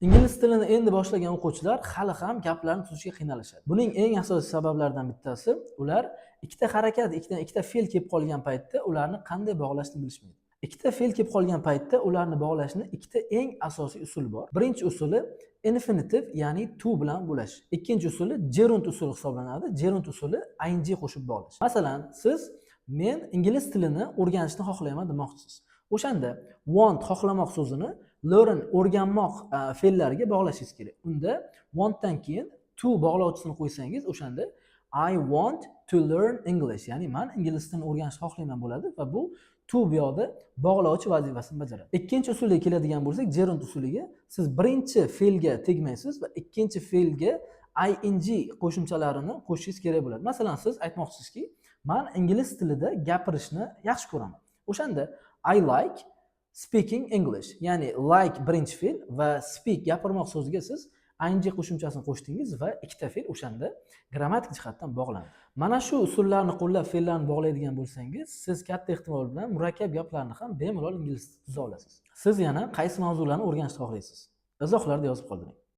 Ingliz tilini endi boshlagan o'quvchilar hali ham gaplarni tuzishga qiynalishadi. Buning eng asosiy sabablaridan bittasi, ular ikkita harakat, ikkita fe'l kelib qolgan paytda ularni qanday bog'lashni bilishmaydi. Ikkita fe'l kelib qolgan paytda ularni bog'lashni ikkita eng asosiy usul bor. Birinchi usuli infinitive, ya'ni to bilan ulash. Ikkinchi usuli gerund usuli hisoblanadi. Gerund usuli ing qo'shib bog'lash. Masalan, siz "Men ingliz tilini o'rganishni xohlayman" demoqchisiz. O'shanda want, xohlamoq so'zini learn, o'rganmoq fe'llariga bog'lashingiz kerak. Unda wantdan keyin to bog'lovchisini qo'ysangiz, o'shanda "I want to learn English", ya'ni "Man ingliz tilini o'rganishni xohlayman" bo'ladi va bu to bu yoqda bog'lovchi vazifasini bajaradi. Ikkinchi usulga keladigan bo'lsak, gerund usuliga, siz birinchi fe'lga tegmaysiz va ikkinchi fe'lga ing qo'shimchalarini qo'shishingiz kerak bo'ladi. Masalan, siz aytmoqchisizki, "Man ingliz tilida gapirishni yaxshi ko'raman". O'shanda "I like speaking English", ya'ni like birinchi fe'l va speak, gapirmoq so'ziga siz ing qo'shimchasini qo'shdingiz va ikkita fe'l o'shanda grammatik jihatdan bog'landi. Mana shu usullarni qo'llab fe'llarni bog'laydigan bo'lsangiz, siz katta ehtimol bilan murakkab gaplarni ham bemalol ingliz tilida tuza olasiz. Siz yana qaysi mavzularni o'rganishni xohlaysiz? Izohlarda yozib qoldiring.